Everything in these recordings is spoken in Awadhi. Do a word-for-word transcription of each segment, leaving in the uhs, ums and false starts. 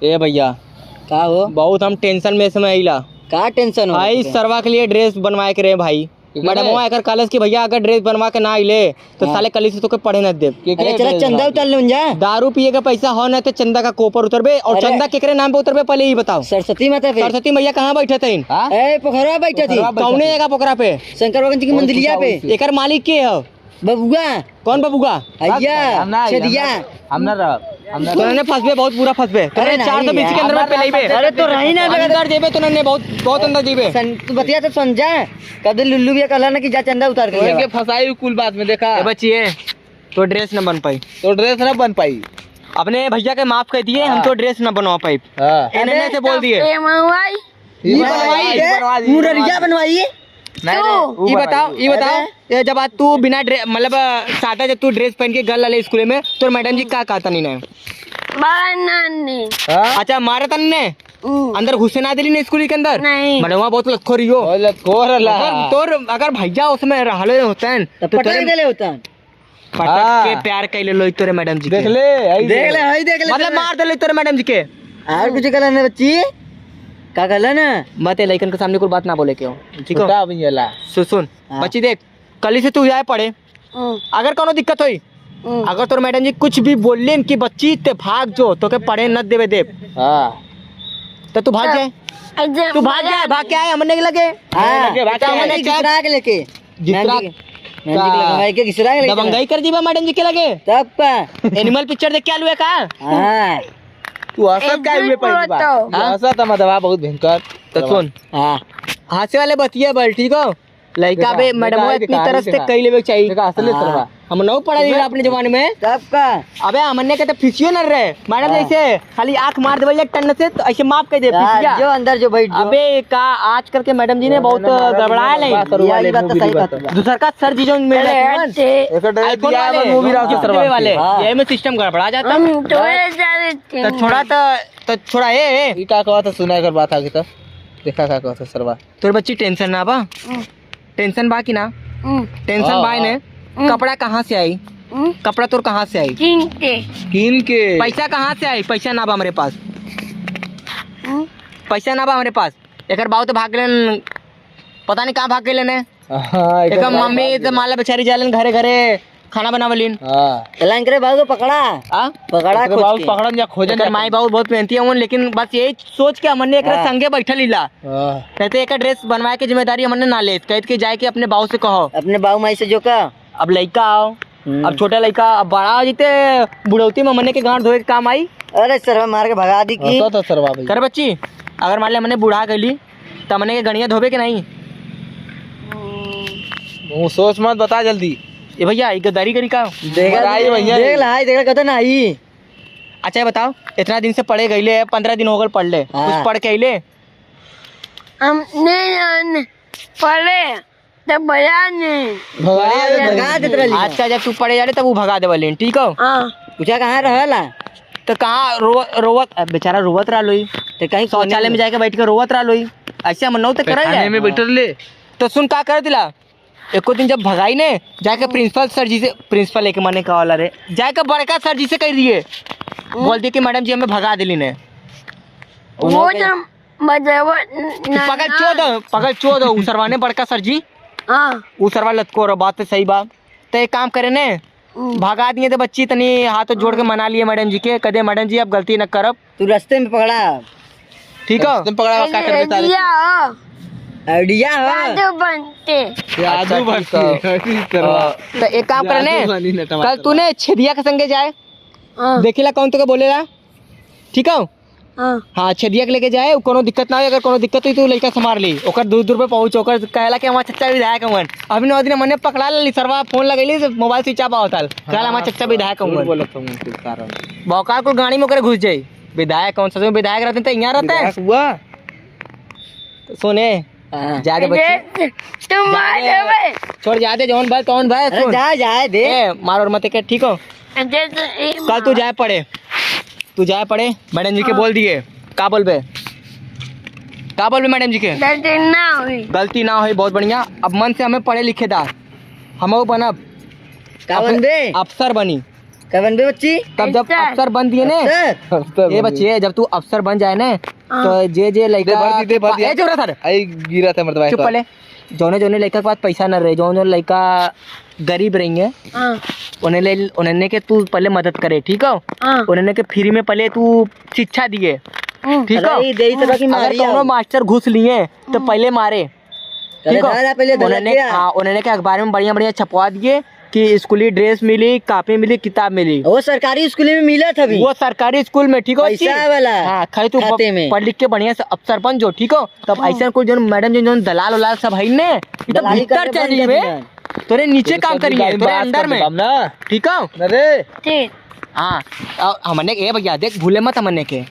ए भैया, का हो? बहुत हम tension में समय आइला। का tension हो भाई, तोके? सरवा के लिए dress बनवाए के रहे भाई। ठीक है। मैडमवा एकर कहलस कि भैया अगर dress बनवा के ना आइले तो हाँ। साले कली से तोके पढ़े न देब। के, के अरे चला dress चंदा बनवा उतार लेन जा। दारू पिए का पैसा हो ना तो चंदा का कोपर उतरबे और अरे। चंदा केकरे नाम पे उतरबे पहले ई बताओ। सरस्वती माता पे। सरस्वती मैया कहाँ बैठे थे? हाँ? ए पोखरवा बैठे थे। पोखरवा बैठे कौने थे। जगह पोखरा पे? शंकर भगवान जी की और मंदिलिया कुछ पे। और एकर मालिक के हो? बबुआ। कौन बबुआ? भैया, हम ना, छेदिया। हम ना, हम ना रहब, हम ना रहब। तोहने फंसबे, बहुत बुरा फंसबे। अरे तोहने चार सौ बीस नहीं। के अंदर में पेलइबे। अरे तो रही ना, अंदर जेबे, तोहने बहुत, बहुत अंदर जेबे। सन-, तू बतिया तो सुन जा। कदे लुल्लू भैया कहला ना कि जा चंदा उतार के तोहन लिया। के फंसाई कुल बात में, देखा। ए बच्ची, ए, तो dress न बन पाई। तो dress न बन पाई। अपने भैया के माफ कर दिए, हम हाँ। तो dress न बनवा पाई। हाँ। एने अबे, से बोल दिए। ये बनवाई। ये बनवाई, बनवाई, बनवाई, मुररिया बनवाई। नहीं, तो नहीं, ऊ ई बताओ, बनवाई। ई बताओ, अरे। ये जब आज तू बिना ड्रे-, मतलब, सादा जब तू dress पहन के गल लाले स्कूल में, तोर मैडम जी का कहता नहीं ना? बड़ा नानी। हाँ? अच्छा, मारा तन्ने? हम्म। अंदर घुसे ना दिली ना स्कूल के अंदर? नहीं। मैडम, वहाँ बहुत लतखोरी हो। बहुत लतखोर रहला। अगर तोर, अगर भैया उसमें रहले होतन, तो तो पटक तोरे देले होतन। पटक हाँ। के प्यार कैले लोई तोरे मैडम जी के। देख ले, आई देख ले। ले, हई देख ले मतलब तोरे। मार देले तोरे मैडम जी के। और कुछ कहला ना बच्ची? का कहला ना? मत ए लइकन के सामने कुल बात ना बोले के हो, ठीक हो? छोटा अभी येला। सु-, सुन, हाँ। बच्ची देख, कल से तू जाए पढ़े। हम्म। अगर कोनो दिक्कत होई, हम्म। अगर तोर मैडम जी कुछ भी बोलेन कि बच्ची ते भाग जो, तोके पढ़े न देवे देब। हाँ। तो तू भाग जाए। तू भाग जाए, भाग के आए हमने के लगे। हाँ। लगे, भाग के आए। हमने के घिसरा के लेके। घिसरा मेहंदी के, मेहंदी के का? लगे, भाई के घिसरा के लेके। दबंगई कर दीबा मैडम जी के लगे। तब का? Animal picture देख के आलू है का? हाँ। तू हंसत का हुए पहली बार? हाँ? तू हंसत है मदवा बहुत भयंकर। तो सुन। हाँ। हंसे वाले बतिया बोल, ठीक हो? लइका देखा, बे, देखा, मैडमवा देखा, इतनी तरह से देखा। कई लेवे के चाहिए। देखा, असली हाँ। सरवा। हम नौ पढ़ा लीला अपने जमाने में। तब का? अबे, हमने के तो फिसियो न रहे। मैडम हाँ। जैसे खाली आंख मार देवल जाए टन से, तो ऐसे माफ कर दे, हाँ, फिसिया। जो अंदर जो बैठ जो। अबे, का आजकल के मैडम जी ने बहुत गड़बड़ाया नहीं। ये बात तो सही बात है। दूसर का सर जी जो मिल रहे हैं, अरे, हटे। एक iPhone वाले, movie राव के हाँ। सरवा वाले। हाँ। ये में system गड़बड़ा जाता। हम तो ऐसा रहते तो हैं। छोड़ा तो, तो छोड़ा, ए, ए। ई का कहत है, सुना एकर बात आगे तो। देखा का कहत है सरवा। तोर बच्ची tension ना बा? हम्म। Tension बा कि ना? हम्म। Tension हाँ, बा हाँ। ने? हम्म। कपड़ा कहाँ से आई? हम्म। कपड़ा तोर कहाँ से आई? कीन के। कीन के। पैसा कहाँ से आई? पैसा ना बा हमरे पास। हम्म। पैसा ना बा हमरे पास। एकर बाऊ तो भाग गेलन, पता नहीं कहाँ भाग गेलन है। हाँ, एकर एकर बाऊ मम्मी भाग तो गेलन। माला बेचारी जालन घरे घरे खाना बनावलिन। हाँ। एला इनकरे बाबू को पकड़ा। हाँ? पकड़ा एकरे खोज बाबू के। पकड़न जा खोजन एकर जा। माई बाबू बहुत मेहनती हवन, लेकिन बस यही सोच के हमने एकरे हाँ। संगे बैठल लीला। हाँ। कहते एकर dress बनवाए के जिम्मेदारी हमने ना लेत, कहत के जाए के अपने बाबू से कहो। अपने बाबू माई से जो का। अब लइका आओ, हम्म। अब छोटा लइका, अब बड़ा हो जीते, बुढ़ौती में हमने के गांड धोए के काम आई। अरे सरवा मार के भगा दी की। हंसा था सरवा भाई। कर बच्ची, अगर मान ले हमने बूढ़ा गईली, त हमने के गड़िया धोबे के नहीं? वो सोच मत बता जल्दी। ए भैया, ई गद्दारी करी का? देखा, बधाई भैया। देख ला, ई देखा, कहता ना, ई। अच्छा, ये बताओ, इतना दिन से पढ़े गईले, पन्द्रह दिन हो गए पढ़ले, हाँ। कुछ पढ़ के अइले? हम नहीं जाने, पढ़े, तो बजा नहीं। भगा दे, भगा देत रहली। अच्छा, जब तू पढ़े जाले, तब वो भगा देवलिन, ठीक हो? हाँ। पूछा कहाँ रहला? तो कहाँ रो-, रोवत, अब बेचारा रोवत रहलोई। तो कहीं शौचालय में जाके बैठ के रोवत रहलोई। ऐसे हम नौ तो करे पैखाने जाए। में बैठल ले। तो सुन, का कर दिला? एको दिन जब भगाई ने, जाके principal sir जी से, principal एक माने का वाला रे, जाके बड़का sir जी से कह दिए, बोल दिए कि madam जी हमें भगा दिली ने। वो तो बजावा न-, तू ना, पगल ना। चोद हो, पगल चोद हो, उ सरवा ने बड़का sir जी। हाँ। उ सरवा लतको रहो, बात तो सही बा। तो एक काम करे ने, हम्म। भगा दिए तो बच्ची तनी हाथ जोड़ के मना लिए madam जी के, कदे madam जी अब गलती न करब। तू रास्ते में पकड़ा। ठीक हो? रास्ते में पकड़ा, का करबे तारे? Idea हो। Idea हो। जादू बनते। जादू अच्छा, ठीक बनते। हो। अरे सरवा। हाँ, तो एक काम करे ने, जादू बनी ने टमाटर। कल तू ने छेदिया के संगे जाए। हाँ। देखिला कौन तोके बोलेला। ठीक हो? हाँ। हाँ, छेदिया के लेके जाए, कोनो दिक्कत ना हो, अगर कोनो दिक्कत हुई तो लइका संभाल ली, ओकर दूर दूर पे पहुँच, ओकर कहला कि हमार चच्चा विधायक हवन। अभी नौ दिन मने पकड़ा लेली, सरवा phone लगैली, mobile switch off आवत हल। कहला हमार हाँ, चच्चा विधायक हवन। बोलत हूँ, कुल कारण। बौका कुल गाड़ी में ओकरे घुस जाई। विधायक कौन, सच में विधायक रहते तो यहाँ रहते? विधायक हुआ? तो सुने, हाँ। जा दे बच्ची। ये, तुम जा मार दे। देवे। छोड़, जा दे, जौन भाई, तौन भाई, अरे सुन। जा, जाए दे। ए, मार और मत के, ठीक हो? अरे तो ये कल तू मार। जाए पढ़े, तू जाए पढ़े, madam जी के हाँ। बोल दिए। का बोलबे? का बोलबे madam जी के? गलती ना हुई। गलती ना हुई, बहुत बढ़िया। अब मन से हमें पढ़े लिखे दा, हम बनब। का अफ-, बनबे? अफसर बनी। का बनबे बच्ची? तब जब अफसर। अफसर बन दिए ने, अफसर? अफसर ए बन बच्ची, दिए। जब तू अफसर बन जाए ने, हाँ। तो जे जे लइका दे भर दी, दे भर दी। ए, चुप रह सारे। आई गिरा था मर्दवा चुप एक बार। पहले। जौने जौने लइका के पास पैसा न रहे, जौने जौने लइका गरीब रही है, हाँ। उन्हें ले, उन्हें के तू पहले मदद करे, ठीक हो? हाँ। उन्हें के फ्री में पहले तू शिक्षा दिए, हम्म। ठीक हो? अरे, ई देई तरह की अगर मारी कौनो आओ। मास्टर घुस लिए, तो हम्म। पहले मारे। अरे ठीक हो? दादा, पहले उन्होंने, धड़क गया। हाँ, उन्होंने के अखबार में बढ़िया बढ़िया छपवा दिए कि स्कूली ड्रेस मिली, कॉपी मिली, किताब मिली। वो सरकारी स्कूल में मिला था अभी। वो सरकारी स्कूल में, ठीक हो पैसा जी? वाला हाँ, खाली तू खाते प-, में। पढ़ लिख के बढ़िया से अफसर बन जो, ठीक हो? तब हाँ। ऐसा कुल जोन मैडम, जोन, जोन दलाल उलाल सब है ने, ये तो दलाली भीतर करके चल बन रही जाते है। हैं। तोरे नीचे तेरे काम सब करिए, डिजाइन तोरे बात अंदर कर में। देता हम ना। ठीक हो? अरे। ठीक। हाँ, और हमने, ए भैया, देख, भूले मत हमने के।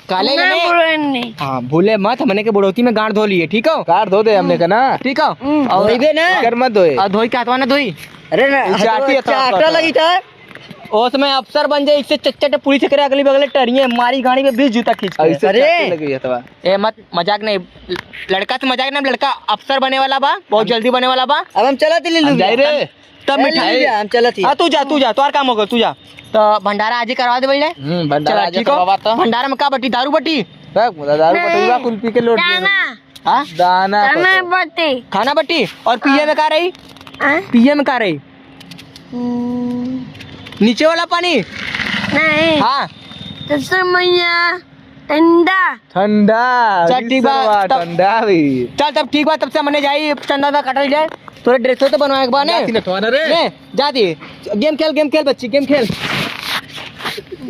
काले ना ने? बोले नहीं। हाँ, भूले मत, हमने के बुढ़ौती में गांड धो लिए, ठीक हो? गांड धो दे हमने का ना। ठीक हो? हम्म। और धोइबे ना। कर मत धोए। और धोई के हथवा ना धोई। अरे ना, वो चाटी हथवा, है तो चाटा आपका। लगी था। ओ समय अफसर बन जाए, इससे चच्चट पुलिस करे अगली बगल टरिए, मारी गाड़ी में बीस जूता खींच के। ऐसे अरे। चाटी लगी है तो। ए मत, मजाक नहीं, लड़का से मजाक नहीं, लड़का अफसर बने वाला बा, बहुत हम जल्दी बने वाला बा। अब हम चलत ही ले हम लूंगा। जाई रे। तब ए, मिठाई। ले जा, हम चलत ही। हाँ, तू जा, तू जा, तोहार काम हो गइल, तू जा। तो भंडारा आज ही करवा दे भैया। हम्म, भंडारा चला, आज ठीक हो? करवा तो। भंडारा में का बटी, दारू बटी? देख, दारू बटी बा, नहीं। कुल पी के लोट दिए। दाना। हाँ? दाना दाना बटी। बटी। खाना बटी? और पिए में का रही? हाँ? पिए में का रही? हम्म। नीचे वाला पानी? नहीं। हाँ। तो समैया। ठंडा। ठंडा, चल, ठीक बा, सरवा, तब ठंडा भी। चल, तब ठीक बा, तब से मने जाई, चंदा उंदा काटल जाए। तोरे ड्रेसो तो बनवाए के बा, ने? जाती ना, थोड़ा रे। ने, जा दी। गेम खेल, गेम खेल, बच्ची, गेम खेल।